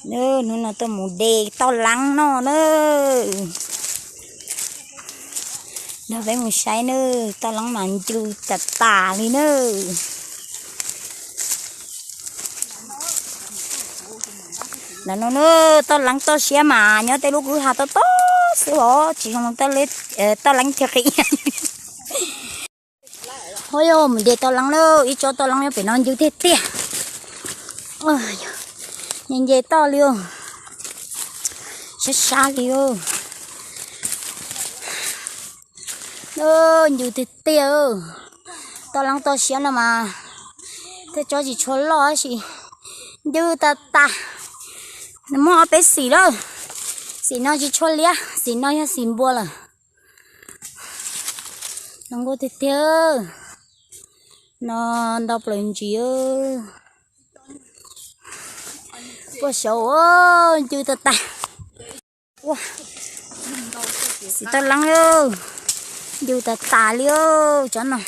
Hnub no tuaj mus de toj leeb noj na. Nrog peb mus saib na, toj leeb mas ncw tas tas li na. Ntawm no na, toj leeb toj siab mas nyob tej lub kwj ha tob tob xwb os, tsis zoo toj leeb chaw qis. Ua yog mus de toj leeb lawm, ib tsob toj leeb nyob pem no ncw tiag tiag. Nce nce toj li, sab sab li. Ncw tiag tiag. Toj leeb toj siab no mas tej tsob tsis tshua loj tab sis ncw tas tas. Nws muaj ob peb xim lawm. Xim no tsis tshua liab, xim no yog xim npua lawm. Zoo nkauj tiag tiag. No ntau plaws ntsis. Puaj saud, ncw tas tas. Xim toj leeb, ncw tas tas li tsob no.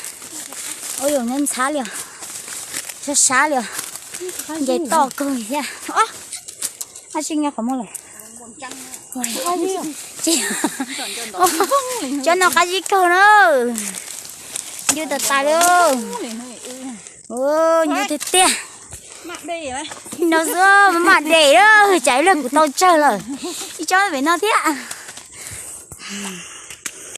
Ua yog nyob ntxhab li os, sab sab li os. Nce toj kawg thiab. Ab tsi nyob qhov muag lawm. Tsob no qab zib kawg na. Ncw tas tas li. Ncw tiag tiag. No xwb maj des lawm, tsam ib pliag kuv tau tsawg lawm. Ib tsob pem no thiab.